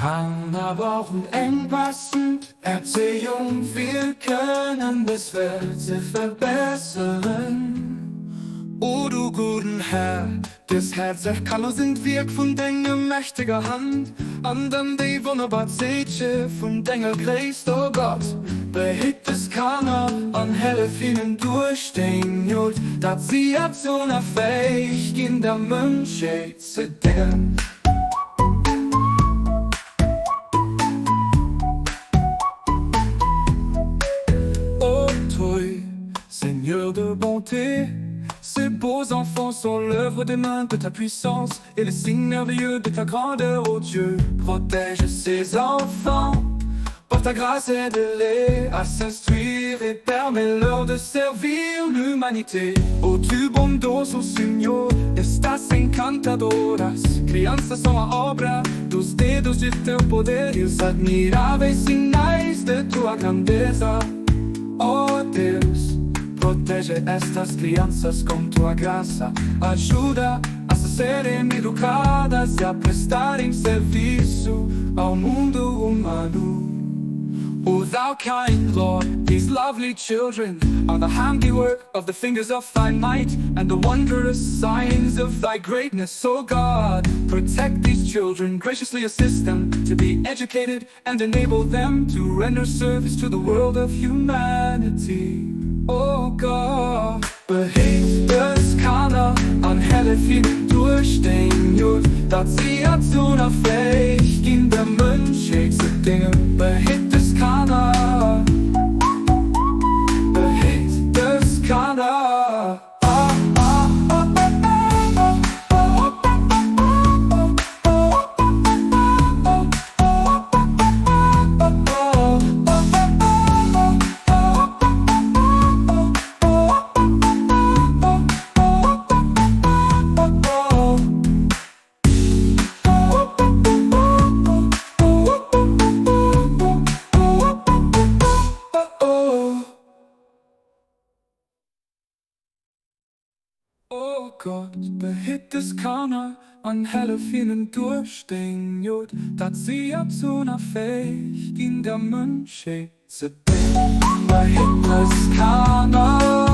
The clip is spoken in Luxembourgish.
Kanner brauchen eng passend Erzéiung fir kënnen dës Welt ze verbesseren. O du gudden Här, dës häerzeg Kanner sinn d'Wierk vun denger mächteger Hand, an dann déi wonnerbar Zeeche vun denger Gréisst. O Gott, behitt dës Kanner an hellef hinnen duerch deng Gnod, datt si erzunn a fäeg ginn, der Mënschheet ze déngen. Ô toi, Seigneur de bonté, ces beaux enfants sont l'œuvre des mains de ta puissance et le signe merveilleux de ta grandeur, ô Dieu, protège ces enfants par ta grâce aide-les à s'instruire et permets-leur de servir l'humanité. Ó tu bondoso Senhor, estas encantadoras crianças são a obra dos dedos de teu poder e os admiráveis sinais de tua grandeza. Ó Deus, protege estas crianças com tua graça, ajuda-as a serem educadas e a prestarem serviço ao mundo humano. O thou kind Lord, these lovely children are the handiwork of the fingers of thy might and the wondrous signs of thy greatness, O God, protect these children, graciously assist them to be educated and enable them to render service to the world of humanity. O God, behitt dës Kanner an hellef hinnen duerch deng Gnod, datt si erzunn a fäeg ginn, der Mënschheet ze déngen. Behitt dës Kanner, behitt dës Kanner. O Gott, behitt dës Kanner an hellef hinnen duerch deng Gnod, datt si erzunn a fäeg ginn, der Mënschheet ze déngen. Behitt dës Kanner.